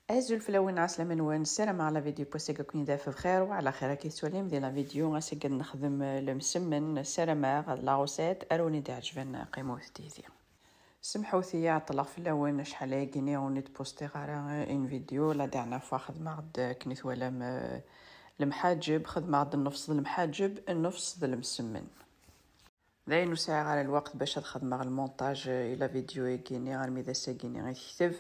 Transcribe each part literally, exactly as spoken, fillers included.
Azul fell-awen, ɛeslama-nwen, ssarameɣ la vidéo n wass-agi ad ken-id-taf bxir wa ɛla xir. Akka i tettwalim di la vidéo, ass-agi ad nexdem, eh, lemsemmen, ssarameɣ ad la recette ar wen-id-iɛǧben, qqimet yid-i. Semḥut-iyi ɛeṭṭleɣ fell-awen, acḥal ayagi-nni ur d-postiɣ ara, eh, une vidéo. La dernière fois xedmeɣ-d, eh, akken i twalam, eh, lemḥaǧeb, xedmeɣ-d nnefs d lemḥaǧeb, nnefs d lemsemmen. Dayen ur sɛiɣ ara lweqt bac ad xedmeɣ lmontaj i la vidéo-agi-nni armi d ass-agi-nni i tekteb.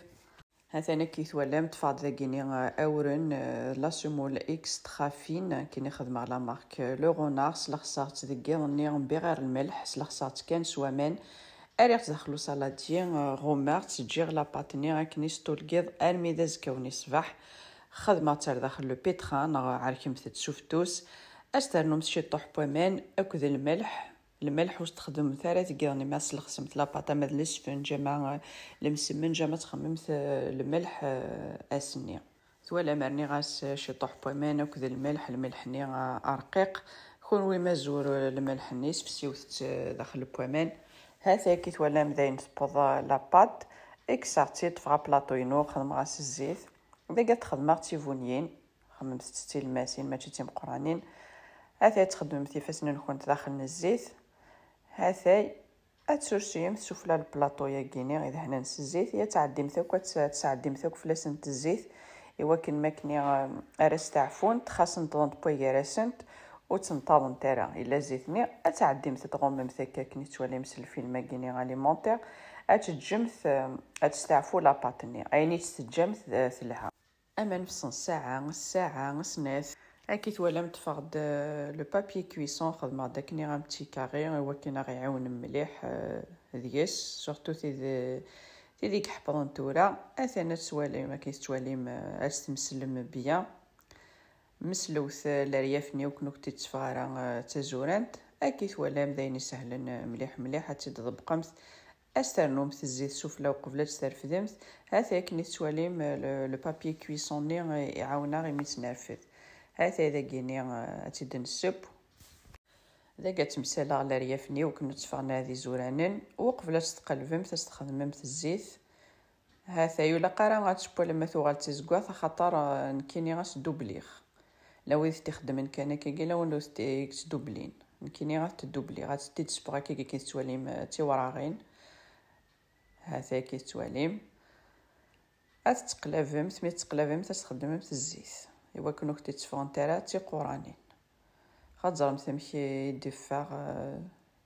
Ha-t-an akka i twalam, ṭṭfeɣ-d dagi-nni, eh, awren, eh, la semoule extra fine, akken i xedmeɣ la marque, eh, Le Renard, slexseɣ-tt deg yiḍ-nni n biɣir lmelḥ, slexseɣ-tt kan s waman, rriɣ-tt daxel usaladier, eh, ɣummeɣ-tt, ǧǧiɣ la pâte-nni akken i s-tulgiḍ armi d azekka-nni ṣṣbeḥ. Xedmeɣ-tt ar daxel le pétrin, neɣ ɛerkemt-tt s ufettus, ad s-ternumt ciṭuḥ n waman akked lmelḥ. Lmelḥ ur s-texdmemt ara deg yiḍ-nni ma slexsemt la pâte, ama d lesfenǧ, ama, eh, lemsemmenǧ, ama txemmemt, eh, lmelḥ, eh, ass-nni. Twalam, rniɣ-as, eh, ciṭuḥ n waman akked lmelḥ, lmelḥ-nni, eh, arqiq. Kunwi ma zur, eh, lmelḥ-nni, sefsiwet-t, eh, daxel n waman. Ha-t-agi twalam dayen tewweḍ, eh, la pâte. Kkseɣ-tt-id, ṭṭfeɣ aplaṭu-inu, xedmeɣ-as zzit. Dagi ad t-xedmeɣ d tibunyin. Xemmemt-tt d tilmasin, mačči d timeqqranin. Ha-t-ay txeddmemt ifassen-nkent daxel n zzit. Ha-t-ay ad tsurseyemt sufella n lplaṭu-yagi-nni idehnen s zzit, ya tɛeddimt akk, ad tt-, ad tesɛeddimt akk fell-asent zzit, i wakken ma akken i, eh, ara steɛfunt, xas nṭḍent n waygar-asent, ur ttenṭaḍent ara. Illa zzit-nni, ad tɛeddimt ad tɣummemt akka akken i tettwalim s lfilm-agi-nni alimentaire, ad teǧǧemt, eh, ad testeɛfu la pâte-nni. Ayen i tt-teǧǧamt, eh, telha. Ama nefs n ssaɛa, ssaɛa, snat. Akka i twalam, ṭṭfeɣ-d, euh, le papier cuisson, xedmeɣ-d akken un petit carré, i wakken ad ɣ-iɛiwen mliḥ, euh, deg-s, surtout tid, tid i iḥeppḍen tura. Atan ad twalim, akka i tettwalim, euh, ad s-tmeslem bien. Meslewt, euh, leryaf-nni, ur ken-ur ken-id-teffeɣ ara, euh, d tazurant. Akka i twalam, d ayen isehlen, euh, mliḥ, mliḥ, ad tt-id-tḍebbqemt. Ad s-ternumt zzit sufella uqbel ad tt-trefdemt. Ha-t-ay akken i tettwalim, le, le papier cuisson-nni, eh, iɛawen-aɣ imi tt-nerfed. Ha-t-ay dagi-nni, eh, ad tt-id-nesseww. Dagi ad temsaleɣ leryaf-nni, ur ken-tteffɣen ara d izuranen. Uqbel ad tt-tqelbemt, ad s-txedmemt zzit. Ha-t-ay, ur ilaq ara ad tewwalem ma tuɣal d tazeggaɣt, axaṭer, eh, nekkini ad s-dubliɣ. La wid t-ixeddmen kan akkagi, la wid ur t-, i yettdublin. Nekkini ad t-dubliɣ, ad t-id-sewweɣ akkagi akken tettwalim, eh, d tiwraɣin. Ha-t-ay akka i tettwalim. Ad tettqelabemt, mi tettqelabemt ad txeddmemt zzit, i wakken ur k-id-tteffɣent ara d tiquranin. Ad teẓremt amek i d-iffeɣ, eh,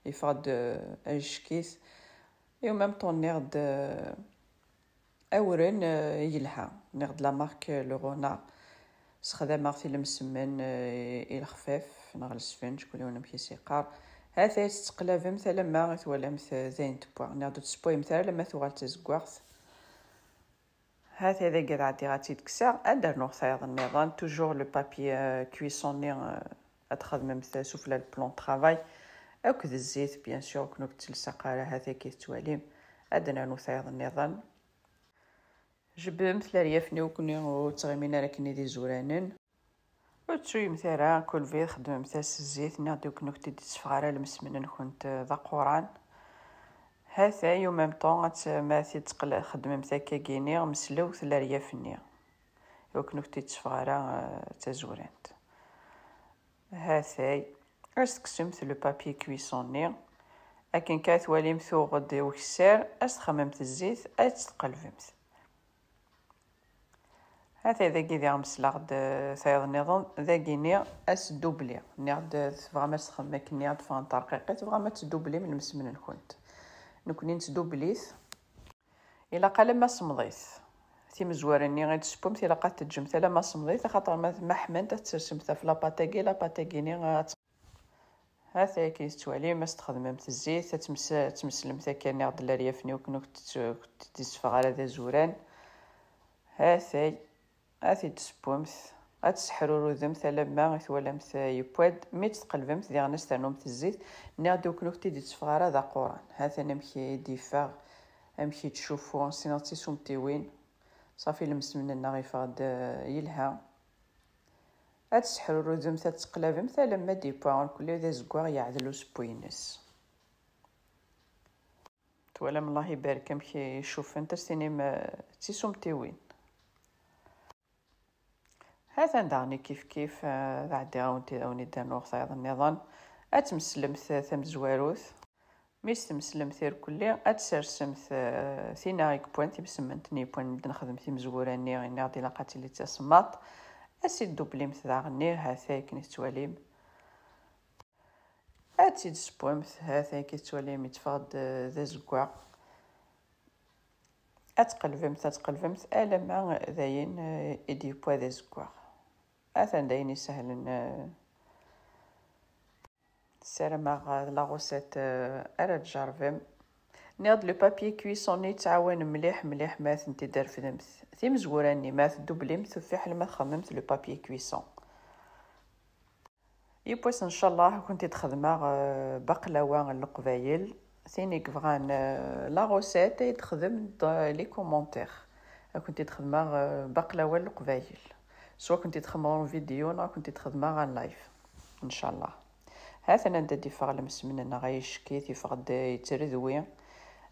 iffeɣ-d, eh, ajekk-it. Et en même temps nniɣ-d, eh, awren, eh, yelha. Nniɣ-d la marque, eh, Le Renard. Sexdameɣ-t i lemsemmen, eh, i lexfaf, neɣ lesfenǧ, kul yiwen amek i s-yeqqar. Ha-t-ay tettqelabemt alamma i twalamt, eh, d ayen tewwa. Nniɣ-d ur tessewwayemt ara alamma tuɣal d tazeggaɣt. Ha-t-ay dagi ad ɛeddiɣ ad tt-id-kkseɣ, ad d-rnuɣ tayeḍ nniḍen, toujours le papier, euh, cuisson-nni, euh, ad txedmemt sufella n le plan de travail, akked zzit, bien sûr, ur ken-id-ttelseɣ ara, ha-t-ay akka i tettwalim, ad d-nernu tayeḍ nniḍen. Jebdemt leryaf-nni, ur ken-, ur ttɣimin ara akken d izuranen. Ur tettuyemt ara, kulvi txeddmemt-as zzit, nniɣ-d ur ken-id-itteffeɣ ara lemsemmen-nkent d aquran. Ha-t-ay, en même temps, ad t-, ma t-id-tqel-, txeddmemt akkagi-nni, meslewt leryaf-nni. Ur ken-id-itteffeɣ ara, eh, d tazurant. Ha-t-ay, ad s-tekksemt le papier cuisson-nni. Akken kan twalim tuɣ-d ukessar, ad s-txemmemt zzit, ad tt-tqelbemt. Ha-t-ay dagi diɣ meslaɣ-d, eh, tayeḍ nniḍen, dagi-nni ad s-dubliɣ. Nniɣ-d, eh, tebɣam ad s-txedmem akken ad d-ffɣent rqiqit, tebɣam ad tdublim lemsemmen-nkent. Nekkni nettdublit. Ilaq alamma semḍit. Timezwarin-nni i d-tessewwemt ilaq ad teǧǧemt alamma semḍit, axaṭer ma, ma ḥmant ad tsersemt ɣef la pâte-agi, la pâte-agi-nni ad Ha-t-ay akken tettwalim, ad s-txedmemt zzit, ad tmes-, ad tmeslemt akka nniɣ-d leryaf-nni ur ken-, ur ken-id-itteffeɣ ara d azuran. Ha-t-ay, ad t-id-tessewwemt, ad tesseḥrurudemt alamma i twalamt yewwa-d, mi tt-tqelbemt diɣen ad s-ternumt zzit, nniɣ-d ur ken-, ur ken-id-itteffeɣ ara d aquran. Ha-t-an amek i d-yeffeɣ, amek i yettcuffu, ssineɣ d tisumtiwin, ṣafi lemsemmen-nneɣ yeffeɣ-d, eh, yelha. Ad tesseḥrurudemt, ad tettqelabemt alamma d-yewwa irkelli d azeggaɣ yeɛdel usewwi-ines. Twalam, Allah ibarek amek i cufent, ad s-tinim, eh, d tisumtiwin. Ha-t-an daɣen kif kif, eh, ad ɛeddiɣ a wen-t-id-, a wen-id-rnuɣ tayeḍ nniḍen. Ad tmeslemt tamezwarut. Mi s-tmeslemt irkelli, ad tsersemt, eh, tinna i yewwan, timsemmenten i yewwan mi d-nexdem timezwura-nni, nniɣ-d ilaq ad tili d tasemmaḍt. Ad s-id-dublimt daɣen, ha-t-a akken i tettwalim. Ad tt-id-tessewwemt, ha-t-a akken i tettwalim, yetteffeɣ-d, eh, d azeggaɣ. Ad tqelbemt, ad tqelbemt, alamma d ayen, eh, i d-yewwa d azeggaɣ. Atan d ayen isehlen, eh, ssarameɣ, eh, d la recette, eh, ara tjerrbem. Nniɣ-d le papier cuisson-nni yettɛawan mliḥ, mliḥ ma tent-id-trefdemt. Timezwura-nni ma teddublimt, fiḥel ma txedmemt le papier cuisson. Yiwwas, ncallah, ad kent-id-xedmeɣ, eh, baqlawa n Leqbayel. Tin i yebɣan, eh, la recette, ad d-xedmemt, eh, les commentaires. Ad kent-id-xedmeɣ, eh, baqlawa n Leqbayel. Swa ad kent-id-xedmeɣ en vidéo, neɣ ad kent-id-xedmeɣ en live. Ncallah. Ha-t-an anda d-yeffeɣ lemsem-nneɣ, ay ccekk-it, yeffeɣ-d yettredwi.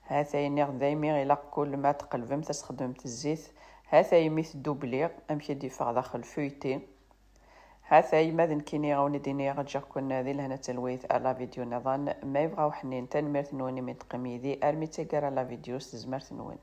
Ha-t-a yenniɣ daymi ilaq kul ma tqelbemt ad txedmemt zzit. Ha-t-a imi teddubliɣ, amek i d-yeffeɣ daxel feuilleté. Ha-t-a yemma d nekkini a wen-id-iniɣ ǧǧiɣ-ken di lehna d talwit ar la vidéo nniḍen. Ma yebɣa uḥnin, tanemmirt-nwen imi d-teqqim yid-i armi d taggara la vidéo s tezmert-nwen.